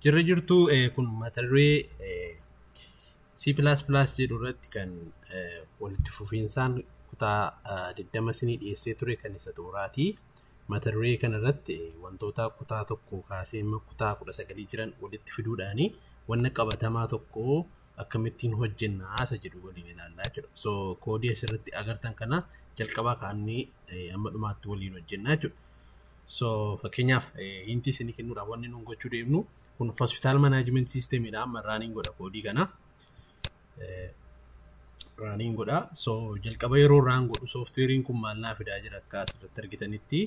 Jirra jirtuu, kun mata duree C++ jedhu irratti kan walitti fufinsaan kutaa 20 isinii dhiyeessee ture kan isa xumuraati. Mata duree kana irratti wantoota kutaa 1 kaasee hamma kutaa 19 jiran walitti fiduudhaani wanna qabatamaa tokko akkamittiin hojjennaa isa jedhu waliin ilaallaa jechuudha. So koodii asirratti agartan kana jalqabaa kaannee hamma dhumaatti waliin hojjennaa jechuudha. So fakkeenyaaf hintii isinii kennuudhaaf wanni nuun gochuu deemnu kun hospital management systemidha. Amma runiin godha koodii kana. Runiin godha. So jalqaba yeroo run godhu sooftiweeriin kun maal naa fidaa jira? Akka asirratti argitanitti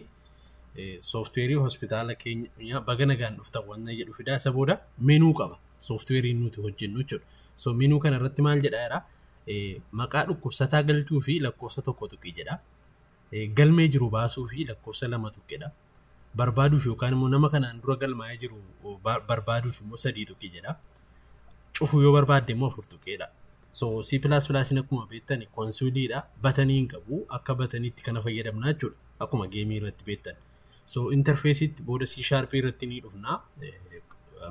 sooftiweerii hospitaala keenya baga nagaan dhuftan wanna jedhu fidaa. Isa booda menu qaba sooftiweeriin nuti hojjennu jechuudha. So menu kana irratti maal jedhaa jira? Maqaa dhukkubsataa galchuu fi lakkoofsa 1 tuqi jedha. Galmee jiru baasuu fi lakkoofsa 2 tuqedha. Barbaaduuf yookaan immoo nama kanaan dura galmaa'ee jiru barbaaduuf immoo 3 tuqi jedha. Cufuu yoo barbaadde immoo 4 tuqeedha. So C++ akkuma beektan konsooliidha. Buttonii hin qabu. Akka buttoniitti kana fayyadamna jechuudha. Akkuma gameii irratti beektan. So interfaceitti booda C# irratti ni dhufna.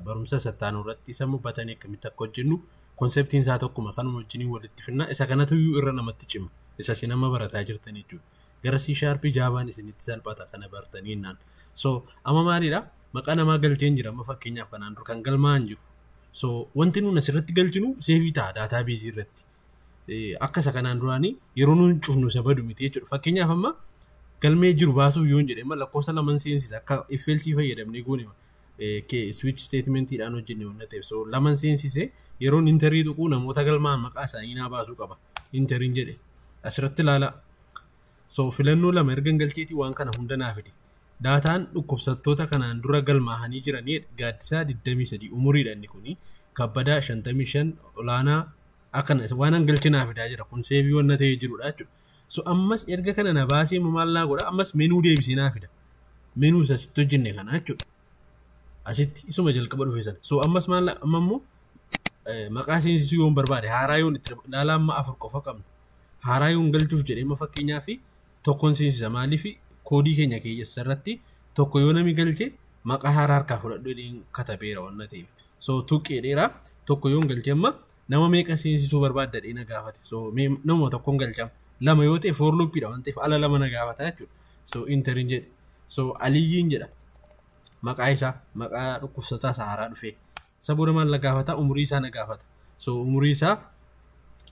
Barumsa sattaanuu irratti isa immoo buttonii akkamitti akka hojjennu conceptiin isaa tokkuma, kanuma wajjiniin walitti finna. Isa kanatu iyyuu irra namatti cima. Isa isin amma barataa jirtan jechuudha. Gara C# Javaan isinitti salphata kana bartanii jennaan. So amma maalidha? Maqaa namaa galcheen jira amma fakkeenyaaf kanaan dura kan galmaa'an jiru. So wanti nuun asirratti galchinu saveii ta'a databaseii irratti. Akka isa kanaan duraanii yeroo nuun cufnu isa badu miti jechuudha. Fakkeenyaaf amma galmee jiru baasuuf yoon jedhe amma lakkoofsa 2 seensisa, akka if else fayyadamnee goone switch statementiidhaan hojjenne waan ta'eef. So 2 seensise, yeroon enterii tuquu namoota galmaa'an maqaa isaanii naa baasuu qaba. Enteriin jedhe. Asirratti ilaala. So filannoo 2 erga galcheetii waan kana hunda naa fide. Dataan dhukkubsattoota kanaan dura galmaa'anii jiranii Gaaddisaa 23 umuriidha inni kuni. Kabbadaa 55, Olaanaa, akkana waan an galche naa fidaa jira. Kun saveii wanna ta'ee jirudha jechuudha. So ammas erga kana na baasee maal naa godha? Ammas menu deebisee naa fida. Menu isa asitti hojjenne kana jechuudha. Asitti isuma jalqaba dhufe sana. So ammas maal, amma immoo maqaa seensisuu yoon barbaade, haaraa yoon itti ilaalaa, amma 4 qofa qabna. Haaraa yoon galchuuf jedhee amma fakkeenyaaf tokkoon seensisa. Maaliif? Koodii keenya keessa irratti tokko yoo namni galche maqaa haaraa harkaa fudhadhu jedheen katabeera waan ta'eef. So tuqqee dheeraa tokko yoon galche amma nama meeqa seensisuu barbaadda jedhee na gaafate. So nama tokkoon galchama. 2 yoo ta'e for loopiidha waan ta'eef ala 2 na gaafata jechuudha. So enteriin jedhe. So Aliyyiin jedha. Maqaa isaa, maqaa dhukkubsataa isaa haaraa dhufe. Isa booda maal na gaafata? Umurii isaa na gaafata. So umurii isaa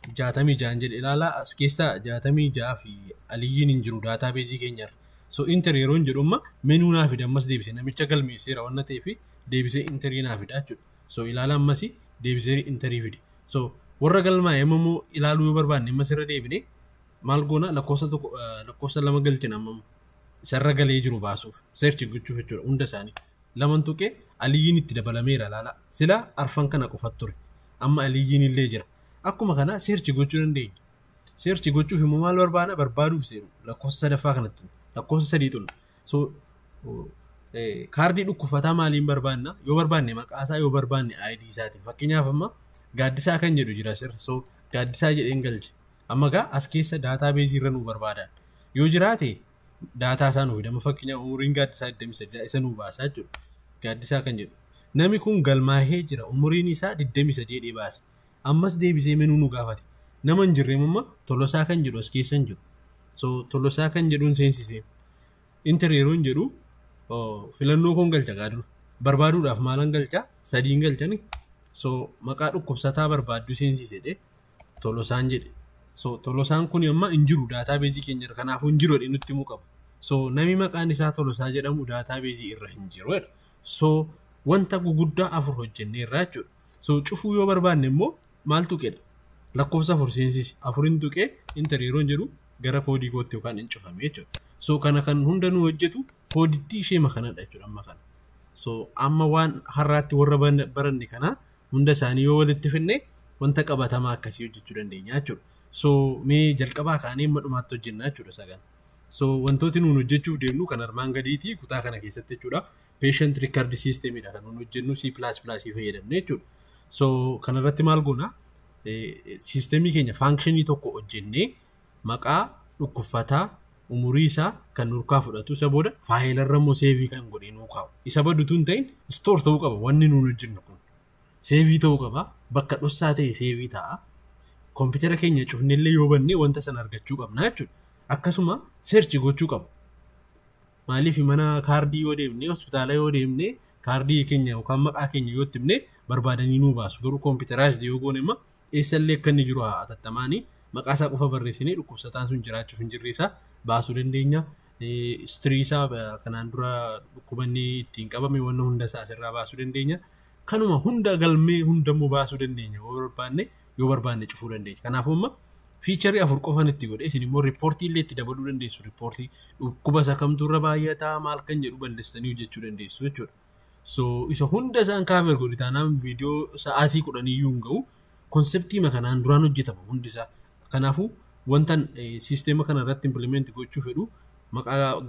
66n jedhe. Ilaalaa, as keessaa 66 fi Aliyyiin hin jiru databaseii keenyarra. So enter yeroo hin jedhu amma menu naa fida. Ammas deebisee namicha galmeesseera waan ta'eef deebisee enterii naa fida jechuudha. So ilaala, ammas deebisee enterii fide. So warra galmaa'e immoo ilaaluu yoo barbaanne ammas irra deebine maal goona? Lakkoofsa 1, lakkoofsa 2 galchina. Amma isarra galee jiru baasuuf, search gochuuf jechuudha hunda isaanii. Laman tuqee Aliyyiin itti dabalameera. Ilaala, sila arfan kana qofat ture. Amma Aliyyiin illee jira. Akkuma kana search gochuu dandeenya. Search gochuuf immoo maal barbaada? Barbaaduuf seenu lakkoofsa sadaffaa kanatti lakkoofsa 3 xunna. So kaardii dhukkubsataa maaliin barbaanna? Yoo barbaanne maqaa isaa, yoo barbaanne ID isaatiin. Fakkeenyaaf amma Gaaddisaa kan jedhu jira sirra. So Gaaddisaa jedheen galche. Amma gaa as keessa databaseii irra nuu barbaadan. Yoo jiraate data isaa nuu fida. Fakkeenyaaf umuriin Gaaddisaa 23, isa nuu baasaa jechuudha. Gaaddisaa kan jedhu. Namni kun galmaahee jira. Umuriin isaa 23 jedhee baase. Ammas deebisee menu nu gaafate. Nama hin jirre amma Tolosaa kan jedhu as keessa hin jiru. So Tolosaa kan jedhuun seensisee. Enter yeroo hin jedhu filannoo koon galcha gaa dura. Barbaaduudhaaf maalan galcha? Sadiin galchani. So maqaa dhukkubsataa barbaaddu seensise jedhee Tolosaan jedhe. So Tolosaan kun amma hin jiru databaseii keenya irra, kanaafuu hin jiru jedhee nutti himuu qaba. So namni maqaan isaa Tolosaa jedhamu databaseii irra hin jiru jedha. So wanta guguddaa 4 hojjennee irraa jechuudha. So cufuu yoo barbaanne immoo maal tuqedha? Lakkoofsa 4 seensisi. Afurin tuqee enter yeroo hin jedhu gara koodii kootti yookaan hin cufame jechuudha. So kana kan hunda nu hojjetu koodittii ishee kanadha jechuudha amma kana. So amma waan har'aatti warra baranne kana hunda isaanii yoo walitti finne wanta qabatamaa akkasii hojjechuu dandeenya jechuudha. So mee jalqabaa kaanee amma dhumaatti hojjenna jechuudha isa kana. So wantooti nuun hojjechuuf deemnu kan armaan gadiiti kutaa kana keessatti jechuudha. Patient record systemidha kan nuun hojjennu C++ fayyadamne jechuudha. So kanarratti maal goona? Systemii keenya functionii tokko hojjennee maqaa dhukkubsataa Umurii isaa kan nurkaa fudhatu, isa booda faayilarra immoo save kan godhee nuu kaa'u. Isa badutu hin ta'in store ta'uu qaba wanni nuun hojjennu kun. Save ta'uu qaba, bakka dhossaa ta'e save ta'a. Kompiitara keenya cufnellee yoo banne wanta sana argachuu qabna jechuudha. Akkasuma search gochuu qaba. Maaliif mana kaardii yoo deemne, hospitaala yoo deemne, kaardii keenya yookaan maqaa keenya yoo itti himne barbaadanii nuu baasu. Garuu computerized yoo goone immoo eessallee akka inni jiru hatattamaanii maqaa isaa qofa barreessinee dhukkubsataan sun jiraachuuf hin jirre isaa baasuu dandeenya. History isaa kanaan dura dhukkubanni ittiin qabame wanna hunda isaa asirraa baasuu dandeenya. Kanuma hunda galmee hundammoo baasuu dandeenya yoo barbaanne cufuu dandeenya. Kanaafuu amma feature afur qofan itti godhe, isin immoo report illee itti dabaluu dandeessu. Report dhukkuba isa kamtu irra baay'ataa maal kan jedhu balleessanii hojjechuu dandeessu jechuudha. So isa hunda isaan cover godhe taanaan viidiyoo sa'aatii 10 iyyuu hin ga'u. Concept kanaan duraan hojjetama hundi isaa. Kanaafuu wantan siisteema kana irratti implement gochuu fedhu maqaa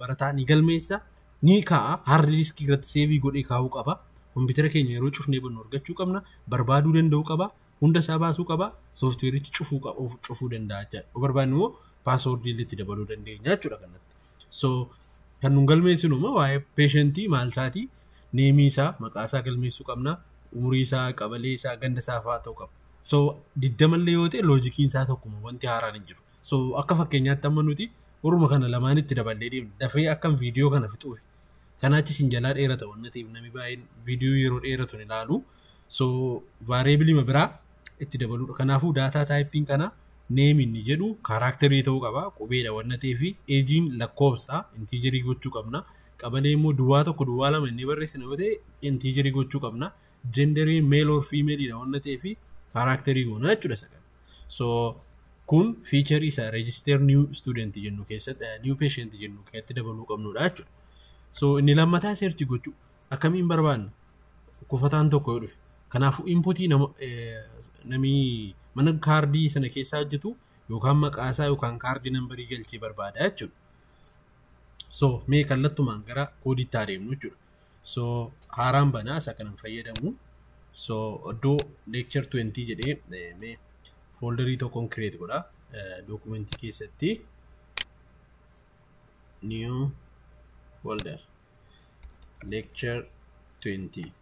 barataa ni galmeessa, ni kaa'a, hard disk irratti save godhee kaa'uu qaba. Kompiitara keenya yeroo cufnee bannu argachuu qabna, barbaaduu danda'uu qaba, hunda isaa baasuu qaba, sooftiweerichi cufuu qaba, of cufuu danda'a jechuudha. Yoo barbaanne immoo password illee itti dabaluu dandeenya jechuudha kanatti. So kan nun galmeessinu immoo waa'ee patient maal isaatii, name isaa, maqaa isaa galmeessuu qabna, umurii isaa, qabalee isaa, ganda isaa fa'aa ta'uu qaba. So 20llee yoo ta'e logiciin isaa tokkuma, wanti haaraan hin jiru. So akka fakkeenyaatti amma nuti waruma kana lamaanitti daballee deemna. Dafee akkam viidiyoo kana fixuuf. Kanaachi isin jalaa dheerata waan ta'eef namni baay'een viidiyoo yeroo dheeratu hin ilaalu. So variable biraa itti dabaluudha. Kanaafuu data typeiin kana name inni jedhu character ta'uu qaba. Qubeedha waan ta'eef ageiin lakkoofsa integer gochuu qabna. Qabalee immoo 01 02 inni barreessina yoo ta'e integer gochuu qabna. Genderiin male or femaleiidha waan ta'eef character goona jechuudha isa kana. So kun feature isaa register new student jennu keessatti, new patient jennu keessatti dabaluu qabnudha jechuudha. So inni lammataa search gochuu akkamiin barbaanna kufataan tokko yoo dhufe. Kanaafuu input namni mana kaardii sana keessaa hojjetu yookaan maqaa isaa yookaan card number galchee barbaada jechuudha. So mee kallattumaan gara koodiitti adeemnu jechuudha. So haaraan banaa isa kanan fayyadamu. So iddoo lecture 20 jedhee mee folder tokkoon create godha. Document keessatti new folder lecture 20.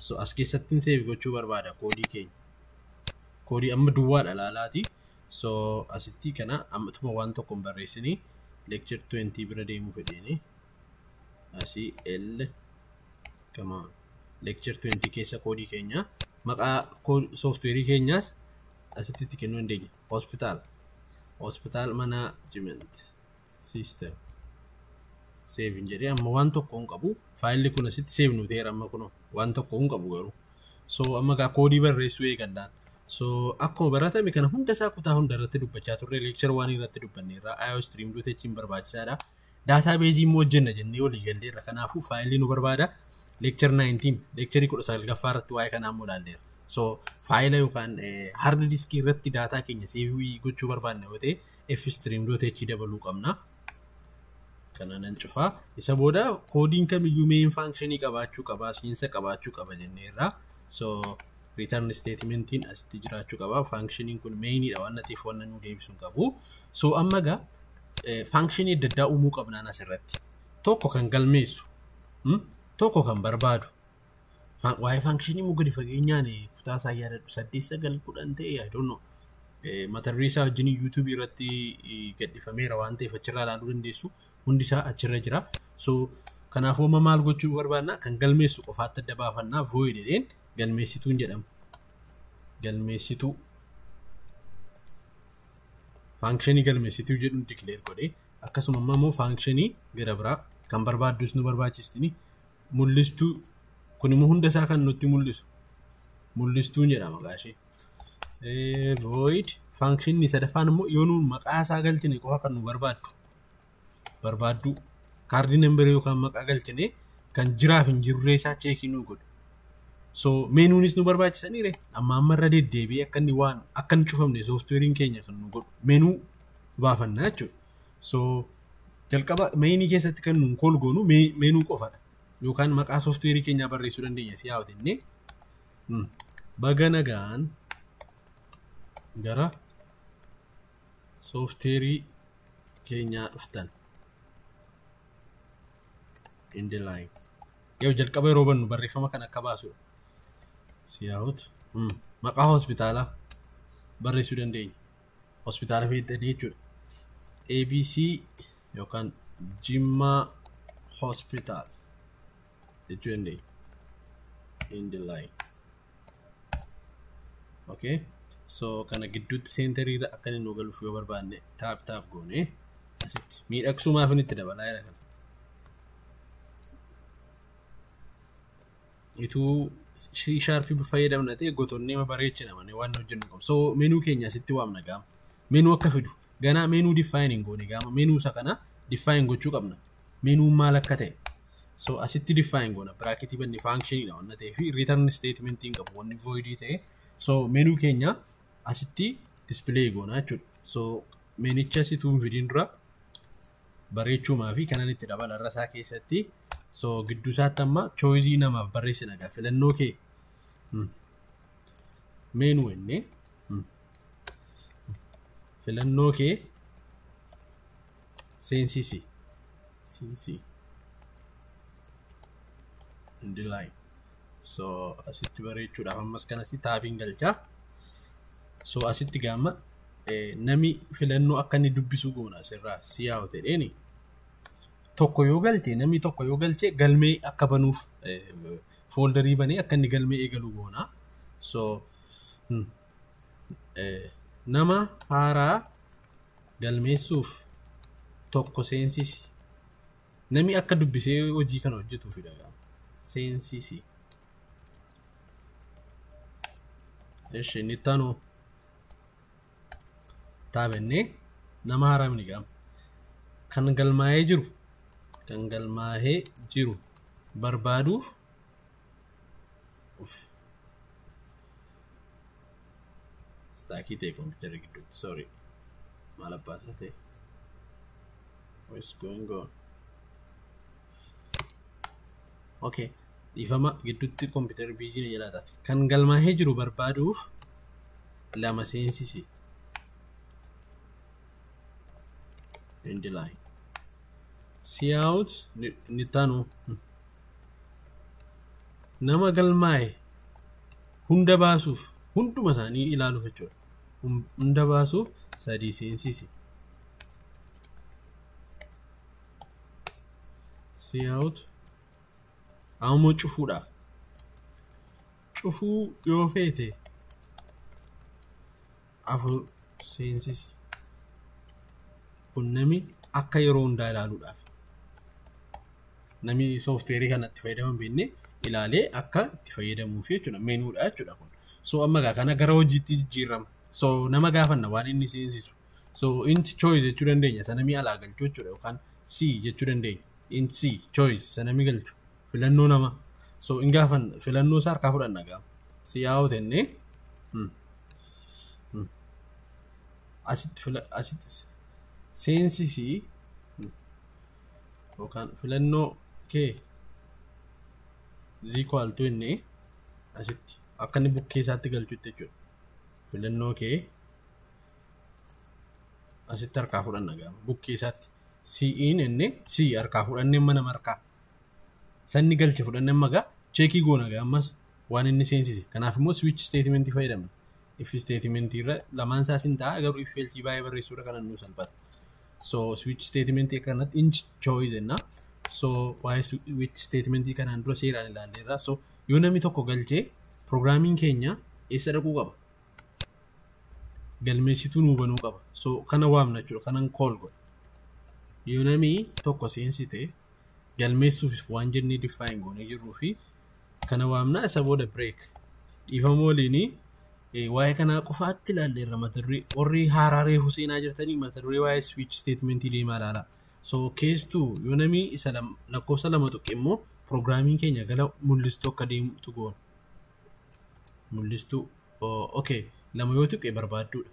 So as keessattiin save gochuu barbaada koodii keenya. Koodii amma duwwaadha laalaati. So asitti kana ammatuma waan tokko hin barreessinii lecture 20 bira deemuu fedheeni. Asii L, come on. Lecture 20 keessa koodii keenya maqaa sooftiweerii keenyaas asitti itti kennuu dandeenya. Hospital management system. Save jedhee amma waan tokko hin qabu. Faayilli kun asitti save nu ta'eera amma kunoo waan tokko hin qabu garuu. So amma gaa koodii barreessuu eegallaan. So akkuma baratame kana hunda isaa kutaa hunda irratti dubbachaa turre, lecture waan irratti dubbanneerra, iostream dot h barbaachisaadha. Database immoo hojjenna jennee walii galleerra, kanaafuu faayilli nu barbaada. Lecture 19, lecture 19ffaa irratti waa'ee kanaa immoo ilaalleerra. So faayila yookaan hard disk irratti daataa keenya save gochuu barbaanne yoo ta'e fstream dot h dabaluu qabna. Kana nan cufaa. Isa booda koodiin kamiyyuu main function qabaachuu qaba, seensa qabaachuu qaba jenneerra. So return statementiin asitti jiraachuu qaba. Functioniin kun mainidha waan ta'eef waan nu deebisuu hin qabu. So amma gaa function adda addaa uumuu qabnaan asirratti. Tokko kan galmeessu, tokko kan barbaadu. Waa'ee function immoo gadi fageenyaan kutaa isaa yaadadhu, 8, 9, 10 ta'e, I don't know. Mata duree isaa wajjin YouTube irratti gadhiifameera waan ta'eef achirraa ilaaluu dandeessu. Hundi isaa achirra jira. So kanaafuu amma maal gochuu barbaanna? Kan galmeessu qofaatti adda baafannaa, void jedheen galmeessituun jedhama. Galmeessituu. Function galmeessituu jedhuun declare godhee, akkasuma immoo function gara biraa kan barbaaddus nu barbaachistini mul'istuu, kun immoo hunda isaa kan nutti mul'isu mul'istuun jedhama maqaa ishee. Void functionni sadaffaan immoo yoo nuun maqaa isaa galchine qofa kan nu barbaaddu. Barbaadduu card number yookaan maqaa galchine kan jiraaf hin jirree isaa check nu godhu. So menuunis nu barbaachisaniire amma amma irra deddeebi'ee akka inni waan akka hin cufamne sooftiweeriin keenya kan nu godhu menu baafannaa jechuudha. So jalqaba main keessatti kan nuun call goonu menu qofadha. Yookaan maqaa sooftiweerii keenyaa barreessuu dandeenya si yaa'u jennee baga nagaan gara sooftiweerii keenyaa dhuftan. In the line. Yoo jalqaba yeroo bannu barreeffama kan akka baasudha. Cout maqaa hospitaalaa barreessuu dandeenya. Hospitaala fiixanii jechuudha. ABC yookaan Jimmaa Hospital jechuu dandeenya. In the line. Okay. So kana gidduutti centeriirra akka inni nu galuuf yoo barbaanne tab tab goone asitti miidhagsumaaf inni itti dabalaa jira kana. Ituu C sharpii fayyadamna ta'e gotonnee bareechina malee waan hojjennu qabu. So menuu keenya asitti waamna gaama. Menuu akka fidu ganaa menuu define hin goone gaama menuu isa kana define gochuu qabna. Menuu maal akka ta'e. So asitti define goona bracketii banne functionidha waan ta'eef return statement hin qabu wanni void ta'e. So menuu keenya asitti display goona jechuudha. So menicha asituu hin fidiin dura bareechuumaa fi kanan itti dabala irra isaa keessatti. So gidduu isaatti amma choice namaaf barreessina egaa filannoo kee menuu jennee filannoo kee seensisi seensii in the line. So asitti bareechuudhaaf ammas kanasi tabiin galchaa. So asitti gaama nami filannoo akka inni dubbisu goona asirraa cout jedheeni. Tokko yoo galche namni tokko yoo galche galmee akka banuuf folderii banee akka inni galmee eegalu goona. So nama haaraa galmeessuuf tokko seensisi. Namni akka dubbisee hojii kana hojjetuufidha. Seensisi. Eshi inni itti aanu taabennee nama haaraa mini gaama. Kan galmaa'ee jiru kan galmaa'ee jiru barbaaduuf uff stuckii ta'e kompiitara gidduutti, sorry, maal abbaasaa ta'e, what's going on? Okay, dhiifama, gidduutti kompiitara busy na jalaa taate. Kan galmaa'ee jiru barbaaduuf lama seensisi. End line. Cout inni itti aanu nama galmaa'e hunda baasuuf hunduma isaanii ilaaluuf jechuudha. Hunda baasuuf sadii seensisi. Cout ammoo cufuudhaaf. Cufuu yoo feete afur seensisi. Kun nami akka yeroo hundaa ilaaluudhaaf. Namni sooftiweerii kana itti fayyadaman beekne ilaalee akka itti fayyadamuuf jechuudha. Menuudha jechuudha kun. So amma egaa kana gara hojiitti jijjiirama. So nama gaafanna waan inni seensisu. So int choice jechuu dandeenya. Sana mi'a alaa galchuu jechuudha yookaan C jechuu dandeenya. Int C choice sana mi galchu. Filannoo nama. So in gaafanna filannoo isaa harkaa fudhanna gaafa. Cout jennee asitti asitti seensisii yookaan filannoo kee is equal to inni asitti akka inni bukkee isaatti galchutti jechuudha. Filannoo kee asitti harkaa fudhanna gaafa bukkee isaatti. Cin inni C harkaa fudhannee mana harkaa. Sanni galche fudhannee amma gaa checkii goona gaa ammas waan inni seensise. Kanaaf immoo switch statement fayyadamna. If statement irra lamaan isaas hin ta'a garuu if else baay'ee barreessuudha kanan nu salphata. So switch statement kanatti int choice jenna. So waa'ee switch statement kanaan dura seeraan ilaalleerra. So yoo namni tokko galchee piroogiraamiin keenya eessa dhaquu qaba? Galmeessituu nuu banuu qaba. So kana waamna jechuudha. Kanan call godha. Yoo namni tokko seensite galmeessuuf waan jennee define goonee jirruu fi kana waamna, isa booda break. Dhiifama waliinii waa'ee kanaa qofaatti ilaalleerra. Mata duree warri haaraa reefu seenaa jirtanii mata duree waa'ee switch statementii deemaa ilaala. So keessattuu yoo namni isa lakkoofsa lama tuqe immoo piroogiraamiin keenya gara mul'istuu akka deemtu goona. Mul'istuu, okay, lama yoo tuqe barbaadduudha.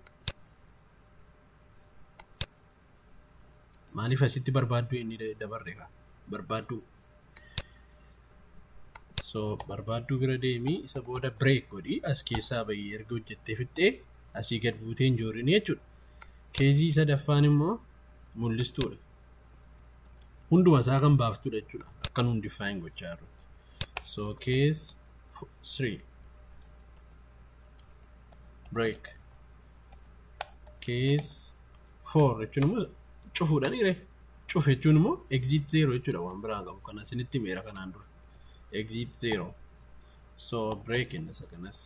Maaliif asitti barbaadduu inni dabarre kaa barbaadduu. So barbaadduu bira deemii isa booda break godhi, as keessaa bahii erga hojjettee fixxee asii gad buutee hin joorin jechuudha. Caseii sadaffaan immoo Mul'istuudha. Hunduma isaa kan baaftudha jechuudha. Akka nuun define gochaa jirrutti. So case 3 break. Case 4 jechuun immoo cufuudha ni ree. Cufu jechuun immoo exit 0 jechuudha waan biraan qabu. Kana isinitti himeera kanaan dura. Exit 0. So break inni isa kanas.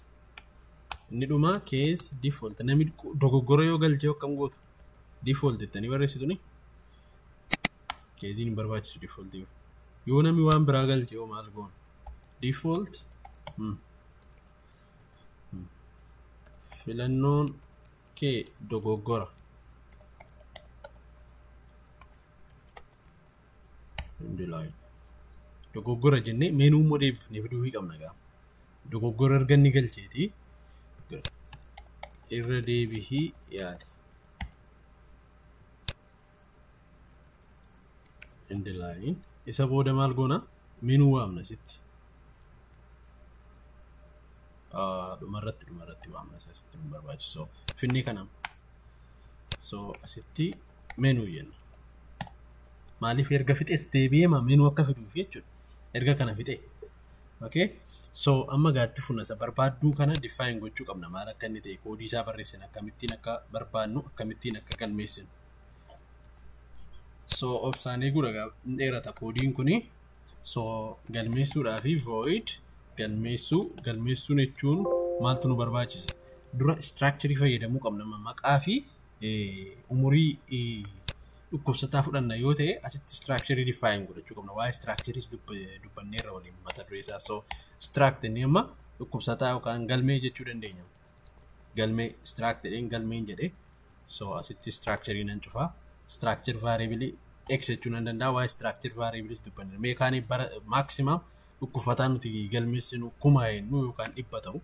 Inni dhumaa case default. Namni dogoggora yoo galchee akkam gootu? Default jettanii barreessitu ni? Keeziin hin barbaachisu default yoo. Yoo namni waan biraa galche yoo maal goona? Default filannoon kee dogoggora. Dogoggora jennee meenuu immoo deebifnee fiduu qabna gaa. Dogoggora erga inni galcheeti irra deebihii yaali. End line. Isa booda maal goona? Meenuu waamna sitti. Dhumarratti waamna isa asitti nu barbaachisu. Finnee kanam. So asitti meenuu jenna. Maaliif erga fixees deebi'eema meenuu akka fiduuf jechuudha. Erga kana fixee. Okay? So amma gaatti funa isa barbaadduu kana define gochuu qabna. Maal akka inni ta'e koodii isaa barreessina akkamittiin akka barbaadnu akkamittiin akka galmeessinu. So obsaan eeguudha dheerata koodiin kuni. So galmeessuudhaa fi void galmeessuu galmeessuun jechuun maaltu nu barbaachisa? Dura structure fayyadamuu qabna. Maqaa fi umurii dhukkubsataa fudhanna yoo ta'e asitti structure define godhachuu qabna. Waa'ee structures dubbanneerra waliin mata duree isaa. So struct inni amma dhukkubsataa yookaan galmee jechuu dandeenya. Galmee struct jedheen galmeen jedhee. So asitti structure nan cufaa. Structure variable x jechuu nan danda'a. Waa'ee structure variables dubbanneerra. Meeqaan bara maximum dhukkubsataa nuti galmeessinu 1000 jennu yookaan 100 ta'u.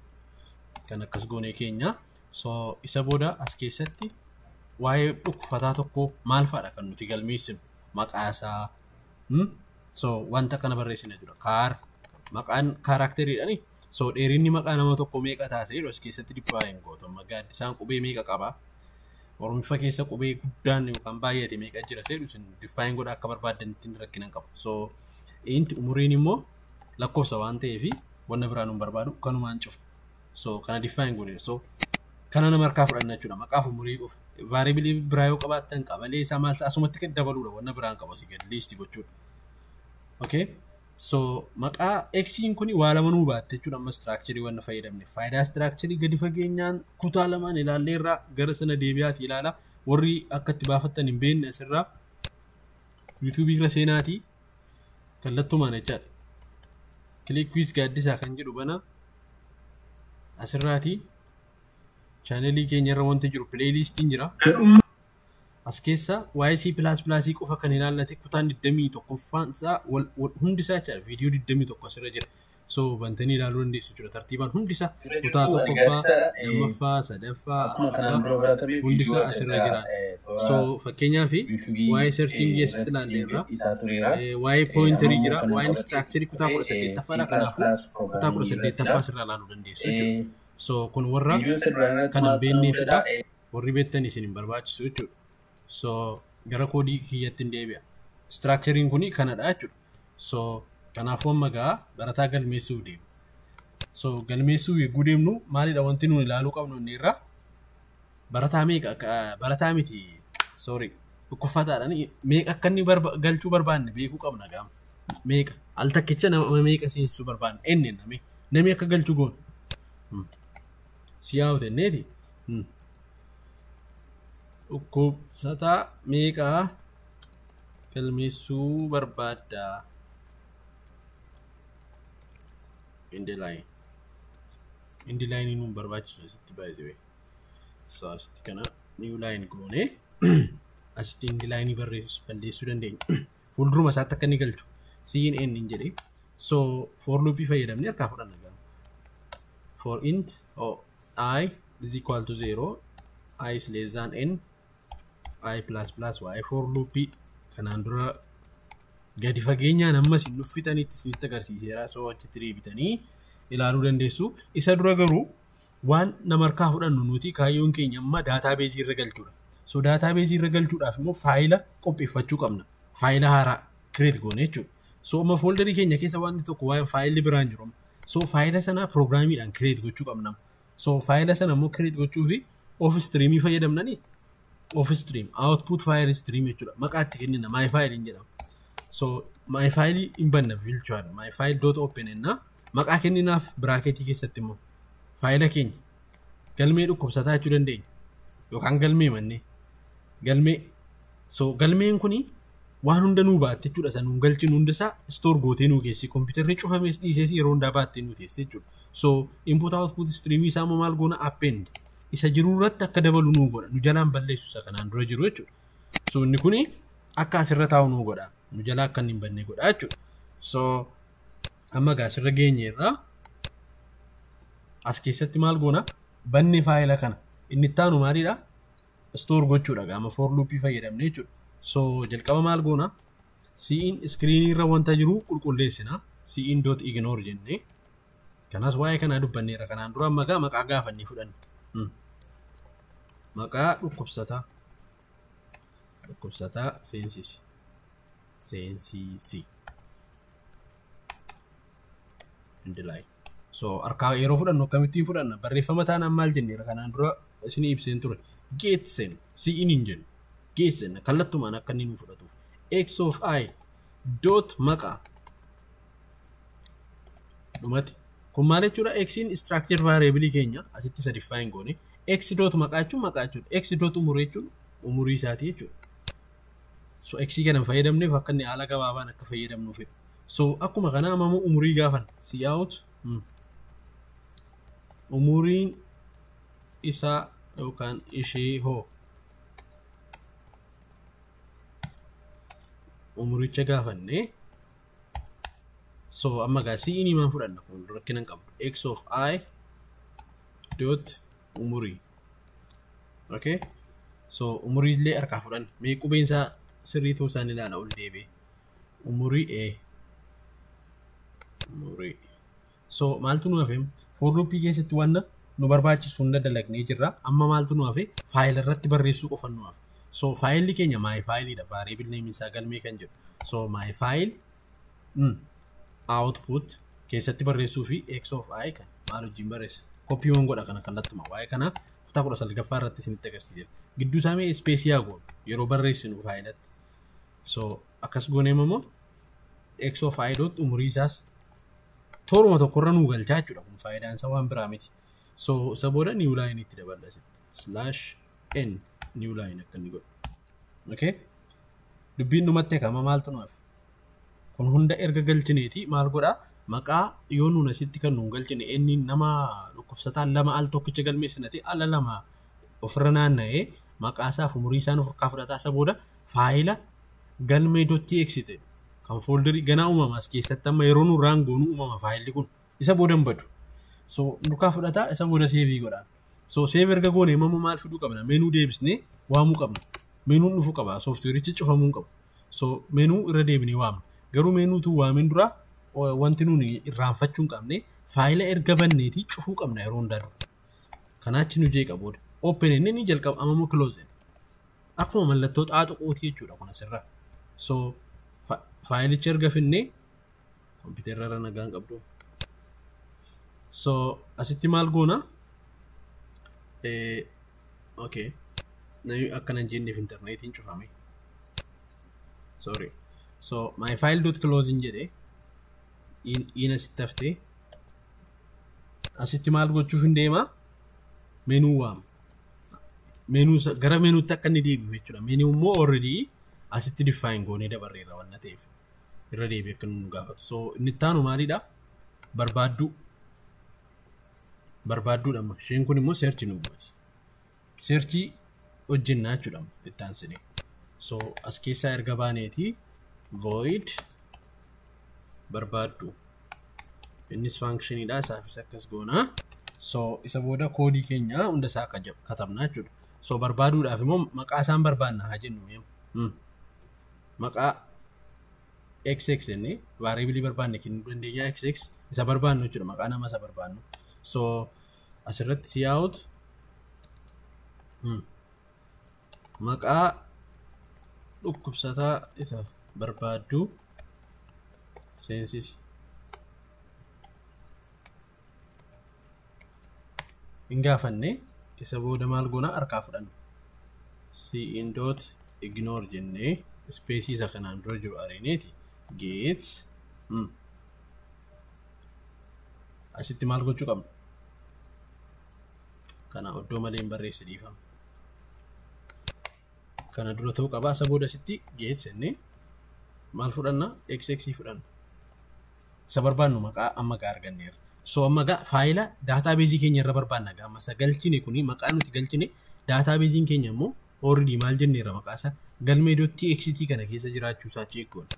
Kan akkas goonee keenya. So isa booda as keessatti waa'ee dhukkubsataa tokko maal fa'aadha kan nuti galmeessinu? Maqaa isaa. So wanta kana barreessina jira. Kaar maqaan kaaraakteriidhaani. So dheerinni maqaa nama tokko meeqa taasise jedhu as keessatti dhibbaa hin gootu. Amma gaaddisaan qubee meeqa qaba? Oromiffa keessa qubee guddaan yookaan baay'ate meeqa jira jedhu isin define godha akka barbaaddanitti rakkina hin qabu. So inti umuriin immoo lakkoofsa waan ta'eef wanna biraa nu barbaadu kanumaan cufu. So kana define goone. So kana nama harkaa fudhanna jechuudha. Maqaaf umurii qofa. Variable biraa yoo qabaattan qabalee isaa maal isaa asumatti kan dabaluudha. Wanna biraan qabu asii gadi list gochuudha. Okay? So maqaa X'n kuni waa lama nuu baatte jechuudha. Amma structure wanna fayyadamne. Faayidaa structure gadi fageenyaan kutaa lamaan ilaallee irraa gara sana deebi'aati ilaala. Warri akka itti baafattan hin beekne asirraa YouTube irra seenaatii kallattumaan jechaadha. Click quiz gaaddisaa kan jedhu bana asirraatii chaanelii keenya irra wanti jiru playlistiin jira. As keessa waa'ee C++ qofa kan ilaallate kutaan 21ffaan isaa hundi isaa jechaadha. Viidiyoo 21 asirra jira. So bantanii ilaaluu dandeessu jechuudha. Tartiibaan hundi isaa kutaa tokkoffaa, lammaffaa, sadaffaa, afuraffaa hundi isaa asirra jira. So fakkeenyaaf waa'ee searching asitti ilaalleerra. Waa'ee pointerii jira. Waa'een structure kutaa 18ffaadha. Kanaafuu kutaa 18ffaa asirraa ilaaluu dandeessu jechuudha. So kun warra kana hin beekneefidha. Warri beektan isin hin barbaachisu jechuudha. So gara koodii kiyyatti hin deebi'a. Structurein kuni kanadha jechuudha. So kanaafuu amma gaa barataa galmeessuuf deemu. So galmeessuuf yeroo deemnu maalidha wanti nuyi ilaaluu qabnu inni irraa? Barataa meeqa barataa miti sorry dhukkubsataadhaan meeqa akka inni galchuu barbaanne beekuu qabna gaama. Meeqa al takkicha nama meeqa seensisuu barbaanne enne namni akka galchuu goonu. Siyaa'u tenneeti. Dhukkubsataa meeqa galmeessuu barbaadda? End line. End line nuun barbaachisu asitti baay'isee. So asitti kana new line goone asitti end line balleessuu dandeenya. Fuulduruma isaatti akka inni galchu CNN hin jedhee. So for loop fayyadamnee harkaa fudhanna gaama. For int I is equal to 0 I is less than n I plus plus y for loop kanaan dura gadi fageenyaan ammas hin nuffitanitti isinitti agarsiiseera. So achitti deebitanii ilaaluu dandeessu. Isa dura garuu waan nama harkaa fudhannu nuti kaayyoon keenya amma daataabeezii irra galchuudha. So database irra galchuudhaaf immoo faayila qopheeffachuu qabna. Faayila haaraa create goone jechuudha. So amma folderii keenya keessa wanti tokko waa'ee faayilli biraan jiru. So faayila sana piroogiraamiidhaan create gochuu qabna. So faayila sana immoo create gochuufi of streamii fayyadamnani. Of stream output file stream jechuudha. Maqaa itti kennina my file hin jedhamu. So my file hin banna virtual my file dot open enna maqaa kenninaaf biraaketii keessatti immoo faayila keenya galmee dhukkubsataa jechuu dandeenya yookaan galmee mannee galmee. So galmeen kuni waan hunda nuu baatte jechuudha. Isa nuun galchinu hunda isaa store gootee nuu keessi kompiitarri cufamees dhiisees yeroo hundaa baattee nuu teesse jechuudha. So input output streamii isaa immoo maal goona append isa jiru irratti akka dabalu nuu godha. Nu jalaan balleessu isa kanaan dura jiru jechuudha. So inni kuni akka asirra taa'u nuu godha. Nu jalaa akka inni hin banne godha jechuudha. So amma egaa asirra geenye irraa as keessatti maal goona banne faayila kana inni itti aanu maalidha? Store gochuudha gama for loopii fayyadamne jechuudha. So jalqaba maal goona cin screenii irra wanta jiru qulqulleessina cin dot ignore jennee kanas waa'ee kanaa dubbanneera kanaan dura amma egaa maqaa gaafannee fudhanne. Maqaa dhukkubsataa dhukkubsataa seensisi seensisi indilaayi. So harkaa yeroo fudhannu akkamittiin fudhanna barreeffama taanaan maal jenneera kanaan dura isinii ibseen ture get sen cin hin jennu get sen kallattumaan akka inni nu fudhatuuf x of i dot maqaa dhumati kun maal jechuudha xin structure variable keenya asitti isa define goone x dot maqaa jechuun maqaa jechuudha x dot umurii jechuun umurii isaatii jechuudha. So x kana hin fayyadamneef akka inni haala gabaabaan akka fayyadamnuuf. So akkuma kana ammoo umurii gaafan cout umuriin isaa yookaan ishee hoo umuricha gaafanne. So amma egaa cin himaan fudhanna kun rakkina hin qabu x of i dot umurii. Okay, so umurii illee harkaa fudhanna mee qubeen isaa sirrii ta'uu isaan ilaala ol deebi'ee umurii a umurii. So maaltu nu hafe for loopii keessatti wanna nu barbaachisu hunda dalagnee jirra. Amma maaltu nu hafe faayila irratti barreessuu qofa nu hafe. So faayilli keenya my file dha variable name isaa galmee kan jedhu. So my file output keessatti barreessuu fi x of i kan maal wajjin barreessa koppiiwwan godha kana kallattuma waa'ee kana kutaa 19ffaa irratti isinitti agarsiiseera. Gidduu isaa mee space yaa goonu yeroo barreessinu faayilatti. So akkas goonee immoo x of i dot umurii isaas tooruma tokkorra nuu galchaa jechuudha. Kun faayidaan isaa waan biraa miti. So isa booda new line itti daballa asitti slash n new line akka inni godhu. Okay, dubbiin dhumatti kama maaltu nu hafe kun hunda erga galchineeti maal godhaa maqaa yoo nuun asitti kan nuun galchine inni nama dhukkubsataan lama al tokkicha galmeessinate ala lama ofirra naanna'ee maqaa isaaf umurii isaan of harkaa fudhataa isa booda faayila galmee dotti eegsite kan fooldarii ganaa uumama as keessatti amma yeroo nuun raan goonuu uumama faayilli kun isa booda hin badu. So nurkaa fudhataa isa booda seevii godhaan. So seev erga goone immoo maal fiduu qabna meenuu deebisnee waamuu qabna meenuun dhufuu qaba sooftiweerichi cufamuu hin qabu. So meenuu irra deebinee waamna garuu meenuutu waamin dura wanti nuuni irraanfachuu hin qabne faayila erga banneetii cufuu qabna yeroo hundaa dura. Kanaachi nu jeeqa booda open inni ni jalqaba amma immoo close akkuma mallattoo xaaxuquuti jechuudha kun asirra. So faayilicha erga finnee kompiitarra irra nagaan qabdu. So asitti maal goona okay namni akkana hin jenneef intarneetiin cufame sorry. So my file dot closing jedhee in asitti haftee asitti maal gochuuf hin deema meenuu waama meenuu gara meenuutti akka inni deebi'u jechuudha. Meenuu immoo already asitti define goonee dabarreerra waan ta'eef irra deebi'e akka nu gaafatu. So inni itti aanu maalidha barbaadduu barbaadduudha amma isheen kun immoo search nu gooti searchii hojjennaa jechuudha itti aansinee. So as keessaa erga baaneeti void barbaaddu innis functionidha isaafis akkas goonaa. So isa booda koodii keenya hunda isaa katabnaa jechuudha. So barbaaduudhaaf immoo maqaa isaan barbaanna haa jennu maqaa xx jennee variabilii barbaanne kennuu dandeenya xx isa barbaannu jechuudha maqaa nama isa barbaannu. So asirratti cout Maqaa dhukkubsataa isa barbaaddu seensisi. Hin gaafanne isa booda maal goona harkaa fudhanna. Cin dot ignore jennee space isa kanaan dura jiru ariineeti. Get asitti maal gochuu qabna? Kana oddoo malee hin barreesse dhiifama. Kana dura ta'uu qaba. Isa booda asitti get jennee maal fudhanna? xx fudhanna. Isa barbaannu maqaa amma gaa arganneerra. So amma gaa faayila daataabeezii keenya irra barbaanna gaa amma isa galchine kuni maqaa nuti galchine daataabeeziin keenya immoo already maal jenneerra maqaa isaa galmee .txt kana keessa jiraachuu isaa check goona.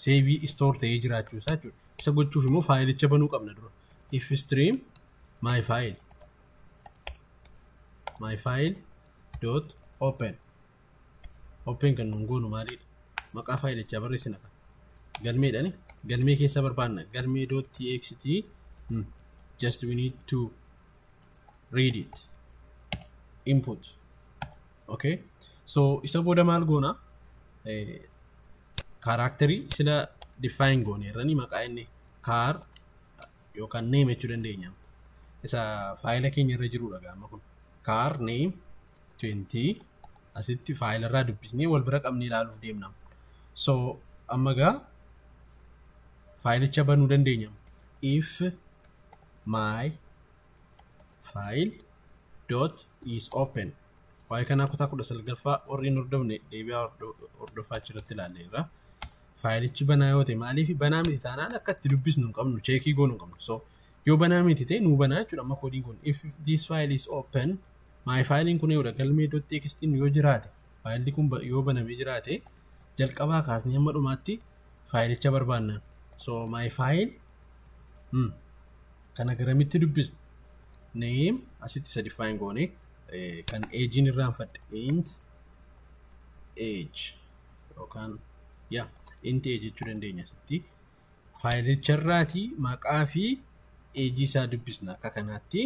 Seevii store ta'ee jiraachuu isaa jechuudha. Isa gochuuf immoo faayilicha banuu qabna dura. If stream my file dot open. Open kan nuun goonu maalidha? Maqaa faayilichaa barreessina kan. Galmeedhani galmee keessa barbaanna. Galmee .txt just we need to read it. Input. Okay. So isa booda maal goona? Kaaraakterii sila define goone irrani maqaa inni kaar yookaan name jechuu dandeenya. Isa faayila keenya irra jirudha gaama kun. Kaar name 20 asitti faayila irraa dubbisnee wal bira qabnee ilaaluuf deemna. So amma gaa faayilicha banuu dandeenya. If my file dot is open. Waa'ee kanaa kutaa 19ffaa warri hin hordofne deebi'aa hordofaa achirratti ilaalleerra. Faayilichi banaa yoo ta'e maaliif banaa miti taanaan akka itti dubbisnu hin qabnu cheekii goonuu hin qabnu. So yoo banaa miti ta'e nuu banaa jechuudha amma koodiin kun. If this file is open my faayiliin kun yoo galmee .txt yoo jiraate faayilli kun yoo banamee jiraate jalqabaa kaasnee hamma dhumaatti faayilicha barbaanna. So my file kana garamitti dubbisna? Name asitti isa define goone kan agein irraanfadhe int age yookaan yaa int age jechuu dandeenya asitti. Faayilicharraatii maqaa fi age isaa dubbisna akka kanaatti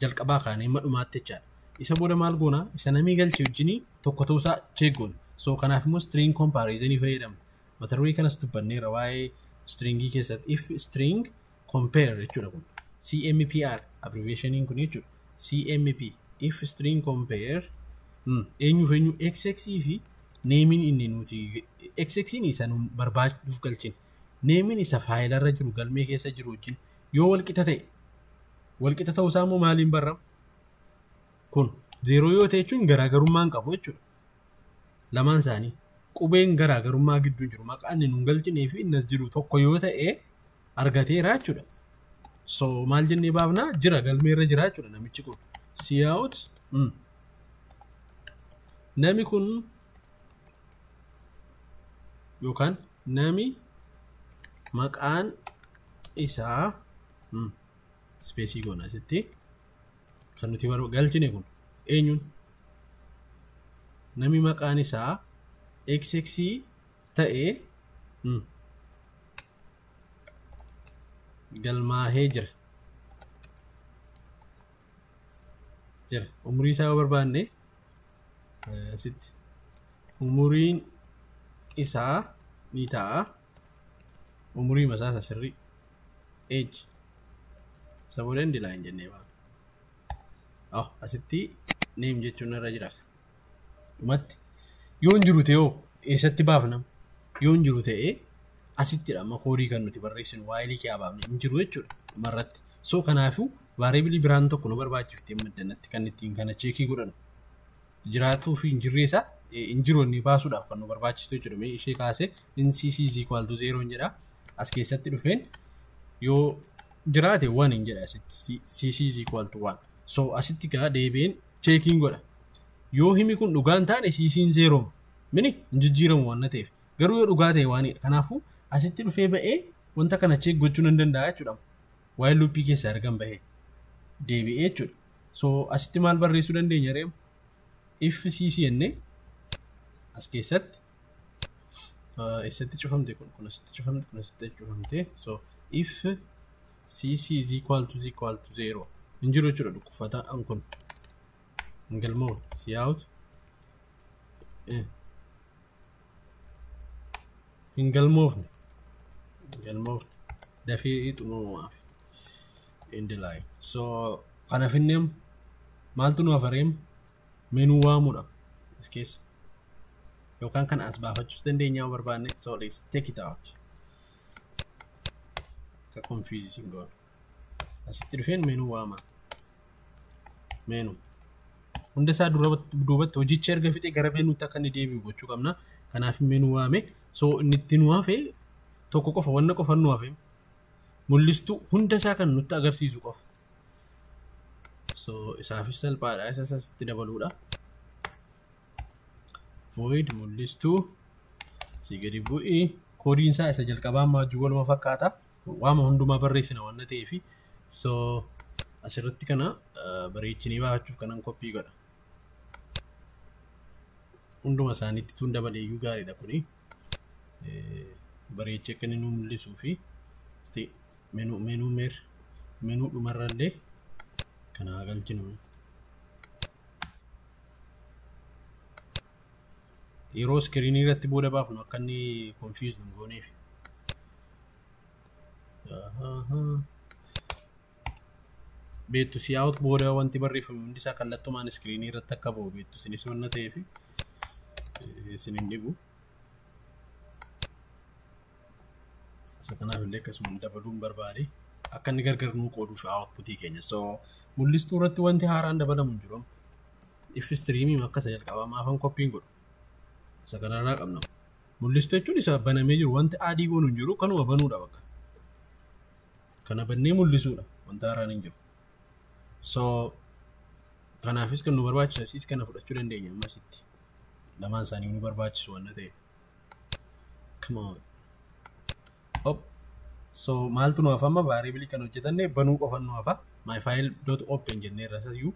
jalqabaa kaanee hamma dhumaatti jechaadha. Isa booda maal goona? Isa namni galche wajjinii tokko ta'uusaa check goona. So kanaaf immoo string comparison fayyadamna. Mata duree kanas dubbanneerra waa'ee stringii keessatti if string compare jechuudha kun. CMPR abbreviationiin kun jechuudha. CMP if string compare eenyuuf eenyu xx fi neemiin inni nuti xx'n isa nu barbaaduuf galchine neemiin isa faayilarra jiru galmee keessa jiru wajjin yoo walqixa ta'e walqixa ta'uusaa immoo maaliin barrama? Kun 0 yoo ta'e jechuun garaagarummaa hin qabu jechuudha. Lamaan isaanii qubeen garaagarummaa gidduu jiru maqaan inni nuun galchinee fi inni as jiru tokko yoo ta'e argateera jechuudha. So maal jennee baafnaa jira galmeerra jira jechuudha namichi kun. Cout nami kun yookaan nami maqaan isaa space goona asitti kan nuti galchine kun eenyuun nami maqaan isaa xx ta'e galmaahee jira. Jira umurii isaa yoo barbaanne asitti umuriin isaa ni ta'a. Umurii masaa isa sirrii age isa booda end line jennee baana. Asitti name jechuun irra jira. Dhumatti yoo hin jiru ta'e hoo eessatti baafna? Yoo hin jiru ta'e asittidha amma koodii kan nuti barreessinu waayilii kee baafne hin jiru jechuudha dhumarratti. So kanaafuu vaariabilii biraan tokko nu barbaachifti amma addanatti kan ittiin kana cheekii godhannu. Jiraatuu fi hin jirree isaa hin jiru inni baasuudhaaf kan nu barbaachistu jechuudha. Mee ishee kaasee in cc is equal to 0 jedha. As keessatti dhufeen yoo jiraate 1 hin jedha asitti cc is equal to 1. So asitti gaa deebiin cheekiin godha. Yoo himi kun dhugaa hin taane cc'n 0 mini hin jijjiiramu waan ta'eef. Garuu yoo dhugaa ta'e waanidha. Kanaafuu asitti dhufee ba'ee wanta kana cheek gochuu nan danda'a jechuudha. Waa'ee luuppii keessaa argan bahee deebi'ee jechuudha. So asitti maal barreessuu dandeenya ree? If cc jennee as keessatti eessatti cufamte kun kun asitti cufamte kun asitti cufamte. So if cc is equal to 0 hin jiru jechuudha dhukkubsataan kun Hin galmoofne. Cout hin galmoofne. Hin galmoofne. Dafee xumuramumaaf. End line. So kana finneem maaltu nu hafareem menu waamuudha as keessa. Yookaan kana as baafachuus dandeenya yoo barbaanne. So let's take it out. Akka confuse isin goonu. Asitti dhufeen menu waama. Menu. Hunda isaa duubatti hojicha erga fixee gara menuutti akka inni deebi'u gochuu qabna. Kanaaf menu waame. So inni itti nu hafe tokko qofa, wanna qofa nu hafe. Mul'istuu hunda isaa kan nutti agarsiisu qofa. So isaafis salphaadha. Isa asitti dabaluudha. Void mul'istuu si gadi bu'i. Koodiin isaa isa jalqabaa ammaa wajjin waluma fakkaata. Waama hundumaa barreessina waan ta'eef. So asirratti kana bareechinee baafachuuf kanan copy godha. Hunduma isaaniitti tun dabaleeyyuu gaariidha kuni. Bareechee akka inni nu mul'isuu fi menu menu meer menu dhumarrallee kana haa galchinu. Yeroo screenii irratti booda baafnu akka inni confuse nu gooneef. Beektu cout booda wanti barreeffame hundi isaa kallattumaan screenii irratti akka ba'u beektu isinis wanna ta'eef isin hin dhibu. Isa kanaaf illee akkasuma dabaluun barbaade akka inni gargar nuu qooduuf outputii keenya. So mul'istuu irratti wanti haaraan dabalamu hin jiru. If streamii akka isa jalqabaa maafan copyn godhu. Isa kanarraa qabna. Mul'istuu jechuun isa banamee jiru wanti adii goonu hin jiru kanuma banuudha bakka. Kana bannee mul'isuudha wanta haaraan hin jiru. So kanaafis kan nu barbaachisu asiis kana fudhachuu dandeenya ammasitti. Lamaan isaanii nu barbaachisu waan ta'eef. Come on. Hop. So maaltu nu hafa amma variable kan hojjetanne banuu qofa nu hafa. My file dot open jennee irra isayyuu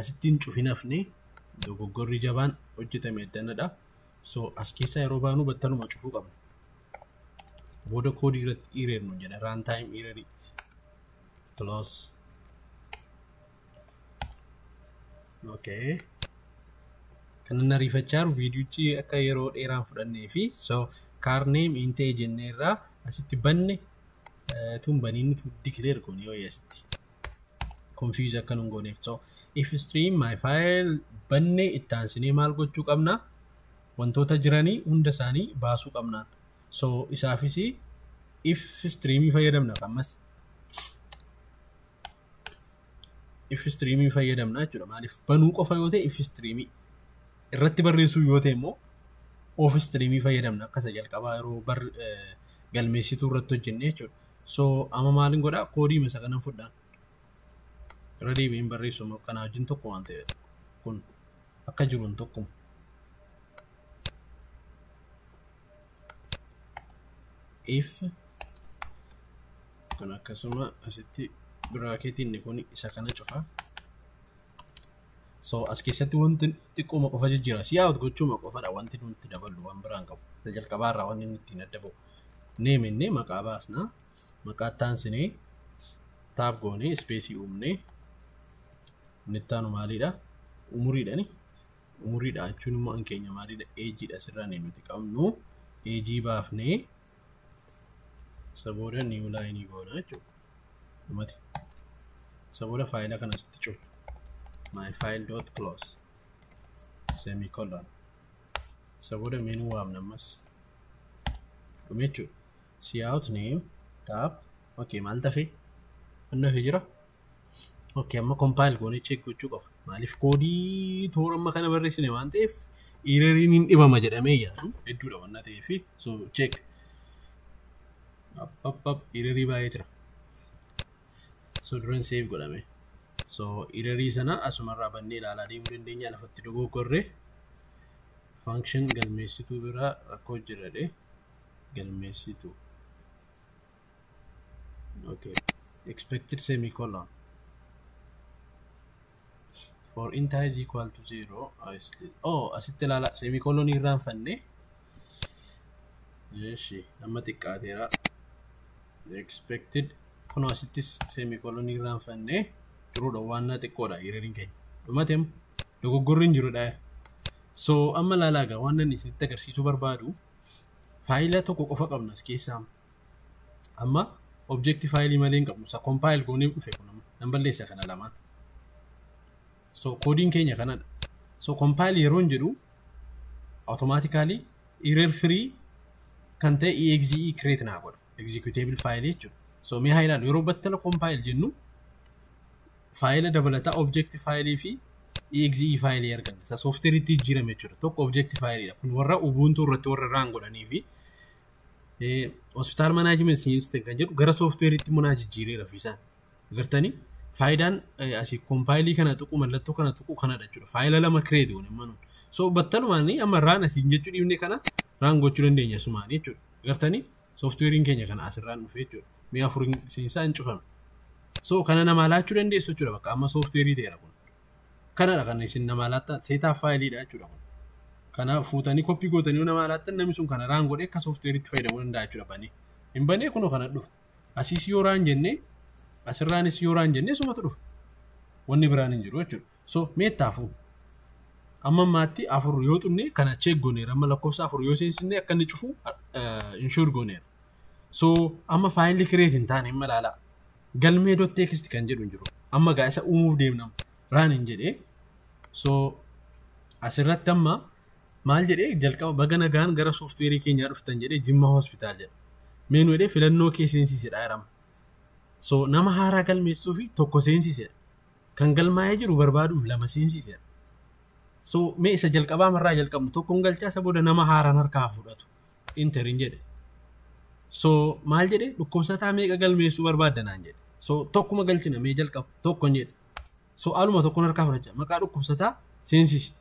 asittiin cufin hafne dogoggorri jabaan hojjetame addanadha. So as keessaa yeroo baanu battaluma cufuu qabna. Booda koodii irratti error nu jedha runtime error close. Okay. Kan inni ariifachaa jiru viidiyochi akka yeroo dheeraan fudhannee fi so car name int ta'e jennee irraa asitti banne tun baniin nuti declare goone yoo asitti. Confuse akka nun gooneef. So if stream my file banne itti aansinee maal gochuu qabna? Wantoota jiranii hunda isaanii baasuu qabnaan. So isaafis if streamii fayyadamna ammas. If streamii fayyadamna jechuudha. Maaliif banuu qofa yoo ta'e if streamii irratti barreessuu yoo ta'e immoo of streamii fayyadamna akka isa jalqabaa yeroo bar galmeessituu irratti hojjenne jechuudha. So amma maalin godhaa koodii isa kanan fudhaan. Irra deebiin barreessu kanaa wajjin tokko waan ta'eef kun akka jiruun tokkuma. If kun akkasuma asitti bracketiin kun isa kana cufa. So as keessatti wanti xiqqooma qofa jijjiira. Cout gochuuma qofadha wanti nuti daballu waan biraan qabu. Isa jalqabaarraa wanni nuti ittiin adda ba'u. Name innee maqaa baasna. Maqaa taansinee tab goonee spaceii uumnee inni itti aanu maalidha? Umuriidhani. Umuriidha jechuun immoo an keenya maalidha? Ageiidha asirraa nuti qabnu. Ageii baafnee isa booda new line goona jechuudha. Dhumati. Isa booda faayila kana asitti cufna. My file dot close semicolon. Isa booda menu waamna ammas. Dhume jechuudha. Cout name tab. Okay, maal tafe? Wanni hafe jira? Okay, amma compile goonee check gochuu qofa. Maaliif koodii toora amma kana barreessine waan ta'eef erroriin hin dhibama jedhamee yaadu hedduudha waan ta'eef so check. Up up up errorii baay'ee jira. So duran save godhame. So errorii sana asumarraa bannee ilaalaa deemuu dandeenya lafatti dogoggorre function galmeessituu biraa rakkoo jira dhe galmeessituu. Okay. Expected semicolon. For int I is equal to 0. Oh, asitti ilaala semicolon irraanfanne. Eeshi, amma xiqqaateera. Expected kunoo asittis semicolon irraanfanne jiruudha waan xiqqoodha erroriin keenya. Dhumateem Dogoggorri hin jirudha. So amma ilaalaa egaa waan inni isinitti agarsiisuu barbaadu faayila tokko qofa qabna as keessaa. Amma object faayilii malee hin qabnu. Isa compile goonee dhufe kun amma nan balleessa kana lamaan. So koodiin keenya kanadha. So compile yeroo hin jedhu automatically error free kan ta'e exe create naa godha. Executable file jechuudha. So mee haa ilaallu yeroo battala compile jennu faayila dabalataa object faayilii fi exe faayilii arganna. Isa softwareetti jijjiirame jechuudha. Tokko object faayiliidha. Kun warra Ubuntu irratti warra run godhanii fi hospital management system kan jedhu gara softwareetti munaa jijjiireera ofiisaan. Agartanii faayidaan asii compile kana tuqu mallattoo kana tuqu kanadha jechuudha. Faayila lama create goone amma nuun. So battalumaan amma run asiin jechuu dhiibne kana run gochuu dandeenya sumaan jechuudha. Agartanii softwarein keenya kana asirraan dhufe jechuudha. Mi'a afur seensaa hin cufame. So kana namaa laachuu dandeessu jechuudha bakka amma softwareii ta'eera kun. Kanadha kan isin namaa laattan setup faayiliidha jechuudha kun. Kana fuutanii copy gootanii yoo namaa laattan namni sun kana run godhee akka softwareiitti fayyadamuu danda'a jechuudha banee. Hin banee kunoo kana dhufa. Asiis yoo run jennee asirraanis yoo run jennee sumatu dhufa. Wanni biraan hin jiru jechuudha. So meettaafu amma ammaatti afur yoo xunne kana check gooneera amma lakkoofsa afur yoo seensisne akka inni cufu ensure gooneera. So amma faayilli create hin taane amma ilaalaa. Galmee dot text kan jedhu hin jiru. Amma gaa isa uumuuf deemna run hin jedhee. So asirratti amma maal jedhee jalqaba baga nagaan gara softwareii keenyaa dhuftan jedhee Jimma Hospital jedha. Menu jedhee filannoo kee seensisedha jedhama. So nama haaraa galmeessuu fi tokko seensisedha. Kan galmaa'ee jiru barbaaduuf lama seensisedha. So mee isa jalqabaa marraa jalqabnu tokkoon galchaa isa booda nama haaraan harkaa fudhatu. Enter hin jedhe. So maal jedhe dhukkubsataa meeqa galmeessuu barbaadda naan jedhe. So tokkuma galchina mee jalqabu tokko hin jedhe. So aluma tokkoon harkaa fudhachaa maqaa dhukkubsataa seensisi.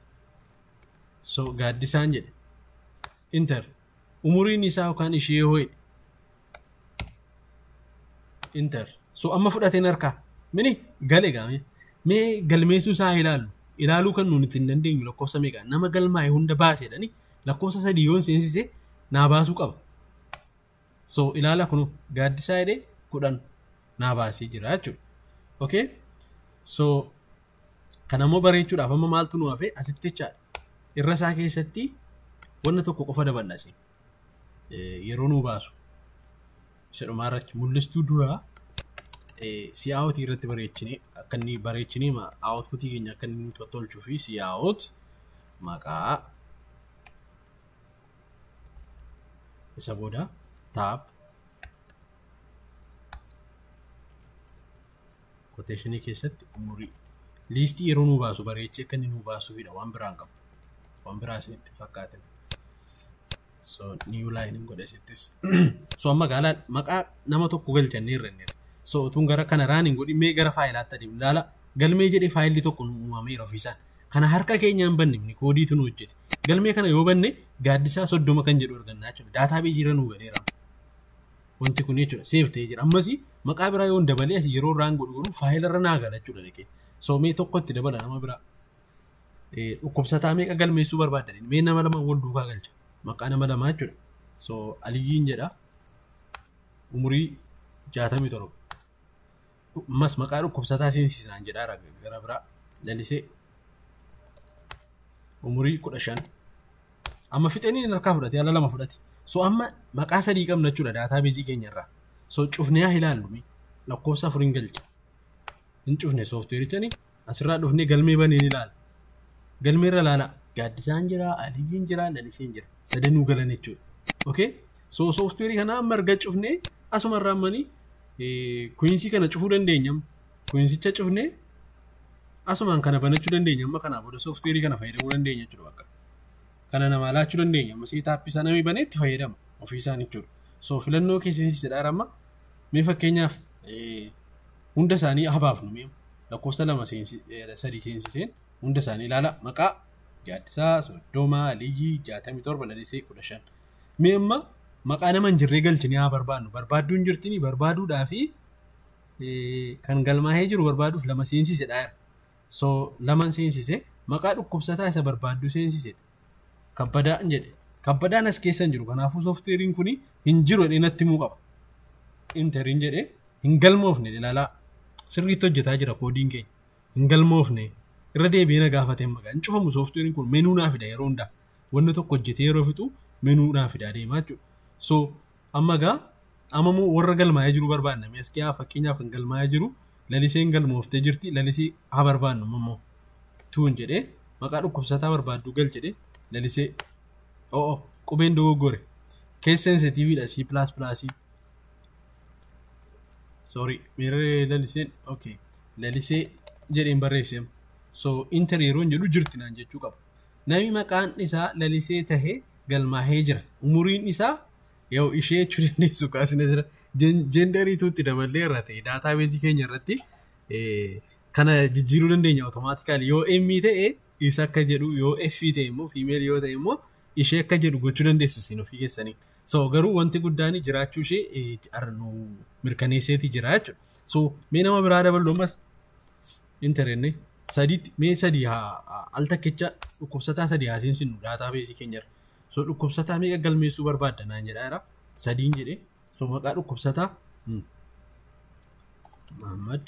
So gaaddisaan jedhe. Enter. Umuriin isaa yookaan ishee hoo jedhe. Enter. So amma fudhateen harkaa. Mini gale gaame. Mee galmeessuu isaa ilaallu. Ilaaluu kan nuti hin dandeenyu lakkoofsa meeqa nama galmaa'e hunda baaseedhani lakkoofsa sadii yoon seensise naa baasuu qaba. So ilaala kunu gaaddisaa jedhee 10 naa baasee jira jechuudha. Okay? So kanammoo bareechuudhaaf amma maaltu nu hafe asitti jechaadha. Irra isaa keessatti wanna tokko qofa daballase yeroo nuu baasu. Isa dhumaarratti mul'istuu duraa cout irratti bareechinee akka inni bareechinee outputii keenya akka inni nutti tolchuu fi cout maqaa isa booda tab quotationii keessatti umurii liistii yeroo nuu baasu bareechee akka inni nuu baasuufidha waan biraan qabu waan biraa isinitti fakkaate. So new line hin godhe asittis. So amma gaalaa maqaa nama tokko galchannee irra inni. So utuun gara kana run hin godhin mee gara faayilaatti adeemu ilaala galmee jedhee faayilli tokko nu uumameera ofiisaan. Kana harka keenyaan banne inni koodiitu nu hojjete. Galmee kana yoo banne gaaddisaa 30 kan jedhu argannaa jechuudha. Database irra nu galeera. Wanti kun jechuudha save ta'ee jira. Ammas maqaa biraa yoo dabalee asii yeroo run godhu garuu faayila irra naa gala jechuudha dhaqee. So mee tokkotti dabala nama biraa. Dhukkubsataa meeqa galmeessuu barbaadan mee nama lama wal duukaa galcha. Maqaa nama lamaa jechuudha. So Aliyyiin jedha umurii 67. Ammas maqaa dhukkubsataa seensisnaan jedhaa gara biraa lalisee umurii 15. Amma fixanii harkaa fudhate ala lama fudhate. So amma maqaa sadii qabna jechuudha databaseii keenya irraa. So cufnee haa ilaallu lakkoofsa afuriin galcha. Hin cufne softwareichani asirraa dhufnee galmee baneen ilaala. Galmee irra ilaala. Gaaddisaan jira, Aliyyiin jira, Laliseen jira. Sadanuu galan jechuudha. Okay? So softwareii kana amma erga cufnee asuma irraa ammanii Quincy kana cufuu dandeenya. Quincycha cufnee asumaan kana banachuu dandeenya. Amma kanaa booda softwareii kana fayyadamuu dandeenya jechuudha bakka. Kana namaa laachuu dandeenya. Amma setup isaa namni banee itti fayyadama ofiisaan jechuudha. So filannoo keessatti jedhaa amma mee fakkeenyaaf hunda isaanii habaafnu mee lakkoofsa lama sadii seensiseen hunda isaanii ilaala maqaa Gaaddisaa 30 Aliyyii 67 Lalisee 15. Mee amma maqaa nama hin jirree galchinee haa barbaadnu. Barbaadduu hin jirtini barbaaduudhaa fi kan galmaa'ee jiru barbaaduuf lama seensisedha. So lama seensise maqaa dhukkubsataa isa barbaadduu seensisedha. Kabbadaan jedhe. Kabbadaan as keessa hin jiru. Kanaafuu softwareiin kun hin jiru jedhee natti himuu qaba. Enteriin jedhee hin galmoofne ilaalaa. Sirriitti hojjetaa jira koodiin keenya. Hin galmoofne. Irra deebi'ee na gaafate amma hin cufamu sooftiweeriin kun menuu naa fida yeroo hundaa. Wanni tokko hojjetee yeroo fixu menuu naa fidaa deemaa jechuudha. So amma gaa amma immoo warra galmaa'ee jiru barbaanna. Mee as kiyaa fakkeenyaaf kan galmaa'ee jiru Laliseen galmooftee jirti. Lalisee haa barbaannu immoo tuun jedhee maqaa dhukkubsataa barbaaddu gal jedhee Lalisee o'o qubeen dogoggore. Case sensitiiviidha C++. Sorry, meerree Laliseen okay. Lalisee jedheen barreessee. So enter yeroo jedhu jirti naan jechuu qaba. Namni maqaan isaa Lalisee tahee galmaahee jira. Umuriin isaa yoo ishee jechuu dandeessu kaasina jira. Jenderiitu itti daballee irra ta'e daataabeezii keenya irratti kana jijjiiruu dandeenya automaatikali. Yoo M ta'e isa akka jedhu, yoo F ta'e immoo female, yoo ta'e immoo ishee akka jedhu gochuu dandeessu isin ofii keessanii. So garuu wanti guddaan jiraachuu ishee nu mirkaneesseeti jira jechuudha. So mee nama biraa daballu ammas enter jennee sadiitti mee sadii haa al takkicha dhukkubsataa sadii haa seensinu daataabeezii keenyarra. So dhukkubsataa meeqa galmeessuu barbaadda naan jedhaa jira. Sadiin jedhee. So maqaa dhukkubsataa Muhammad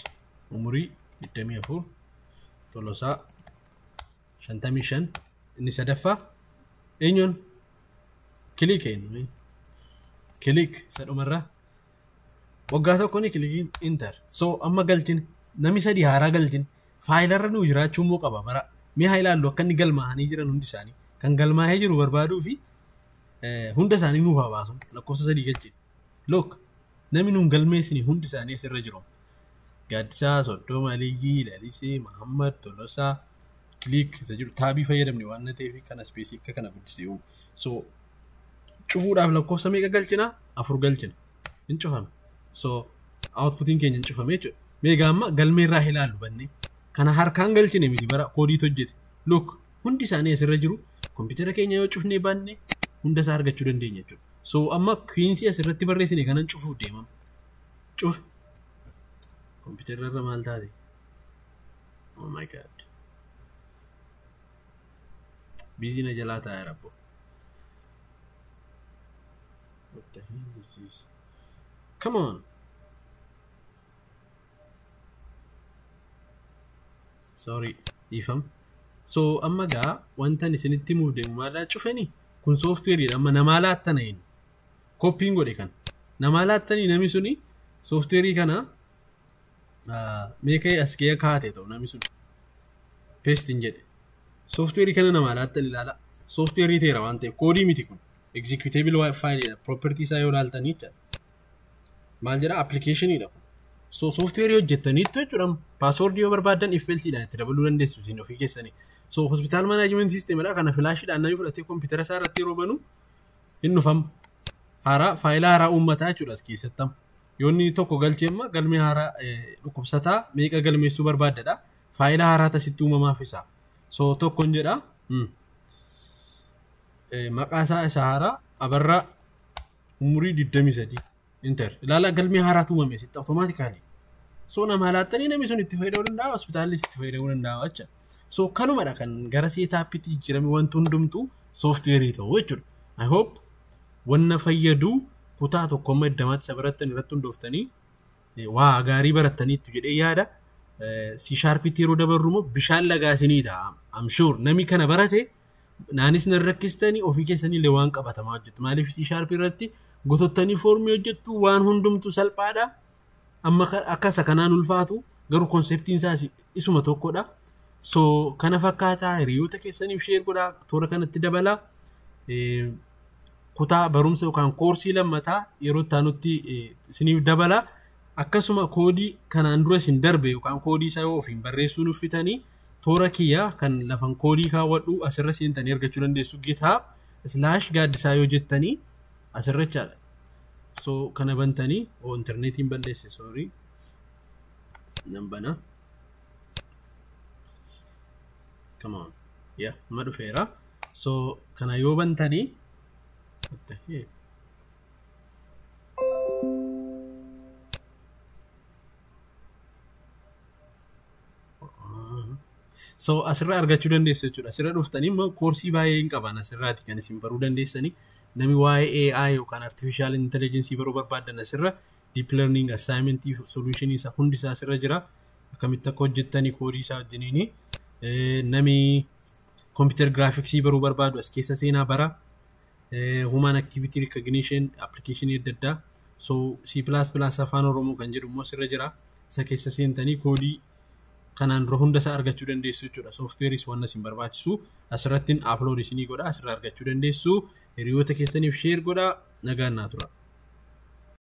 umurii 24, Tolosaa 55, inni sadaffaa eenyuun Click eenyu Click isa dhumarraa waggaa tokko ni kilikiin enter. So amma galchine namni sadii haaraa galchine faayilarra nuu jiraachuu immoo qaba bara. Mee haa ilaallu akka inni galmaa'anii jiran hundi isaanii. Kan galmaa'ee jiru barbaaduu fi hunda isaanii nuuf haa baasu lakkoofsa sadii galchine. Look, namni nuun galmeessine hundi isaanii asirra jiru. Gaaddisaa, Soddoma, Aliyyii, Lalisee, Mahammad, Tolosaa, Click isa jiru taabii fayyadamne waan ta'eef kana space akka kana guddisee uumu. So cufuudhaaf lakkoofsa meeqa galchina? Afur galchina. Hin cufame. So outputiin keenya hin cufame jechuudha. Mee amma galmeerraa ilaallu bannee. Kana harkaan galchine miti bara koodiitu hojjete. Look, hundi isaanii asirra jiru. Kompiitara keenya yoo cufnee banne hunda isaa argachuu dandeenya jechuudha. So amma Quincy asirratti barreessine kanan cufuuf deemama. Cufe. Kompiitara irra maal taate? Oh my God. Busy na jalaa taa'ee rabbo. What the hell is this? Come on. Sorry, dhiifama. So amma gaa wanta isinitti himuuf deemu maalaa cufanii? Kun sooftiweeriidha. Amma namaa laattana inni. Koppiin godhe kana. Namaa laattanii namni suni sooftiweerii kana meeqa as kee kaa'ate ta'u namni sun. Paste jedhe. Sooftiweerii kana namaa laattan ilaala. Sooftiweerii ta'eera waan ta'eef koodii miti kun. Executable file property isaa yoo ilaaltanii jechaadha. Maal jedhaa appilikeeshiniidha kun. So sooftiweerii hojjettaniittu jechuudha. Paaswoordii yoo barbaaddan FLC dhaan itti dabaluu dandeessu isin ofii keessanii. So hospital management system dha kana filaashiidhaan namni fudhatee kompiitara isaa irratti yeroo banu hin dhufamu. Haaraa faayilaa haaraa uummataa jechuudha as keessatti. Yoo inni tokko galchee amma galmee haaraa dhukkubsataa meeqa galmeessuu barbaaddadha. Faayilaa haaraa tasitti uumamaaf isaa. So tokkoon jedha. Maqaa isaa isa haaraa Abarraa umurii 23 enter. Ilaala galmee haaraatu uumame sitti automaatikaalii. So nama laattanii namni sun itti fayyadamuu danda'a, hospitaallis itti fayyadamuu danda'a jechuudha. So kanumadha kan gara seetaappiitti jijjiirame wanti hundumtuu sooftiweerii ta'u jechuudha. I hope wanna fayyadu kutaa tokko amma iddamaatti isa barattan irratti hundooftanii waa gaarii barattaniittu jedhee yaada. C sharpitti yeroo dabarru immoo bishaan lagaa isinii ta'a. I'm sure namni kana barate naanis nan rakkistanii ofii keessanii illee waan qabatamaa hojjettu. Maaliif C sharp irratti gotottanii foormii hojjettu waan hundumtu salphaadha. Amma akka isa kanaan ulfaatu garuu konseptiin isaas isuma tokkodha. So kana fakkaataa hiriyoota keessaniif share godhaa toora kanatti dabalaa. Kutaa barumsa yookaan koorsii lammataa yeroo itti aanutti isiniif dabala. Akkasuma koodii kanaan dura isin darbe yookaan koodii isaa yoo ofiin barreessuu nuffitanii toora kiyyaa kan lafan koodii kaawwadhu asirra seentanii argachuu dandeessu. GitHub slash Gaaddisaa yoo jettanii asirra jechaadha. So kana bantanii oo intarneetiin balleesse, sorry. Nan bana. Come on. Yeah, amma dhufeera. So kana yoo bantanii, what the heck? So asirraa argachuu dandeessu jechuudha. Asirra dhuftanii immoo koorsii baay'ee hin qaban asirraati kan isin baruu dandeessanii. Namni waa'ee AI yookaan artificial intelligence baruu barbaadan asirra deep learning assignment solution isaa hundi isaa asirra jira. Akkamitti akka hojjettanii koodii isaa wajjiniini. Nami computer graphics baruu barbaadu as keessa seenaa bara. Human activity recognition, application adda addaa. So C++ Afaan Oromoo kan jedhu immoo asirra jira. Isa keessa seentanii koodii kanaan dura hunda isaa argachuu dandeessu jechuudha. Softwareis waan isin barbaachisu asirratti upload isinii godha, asirraa argachuu dandeessu. Hiriyoota keessaniif share godha. Nagaan naa tura.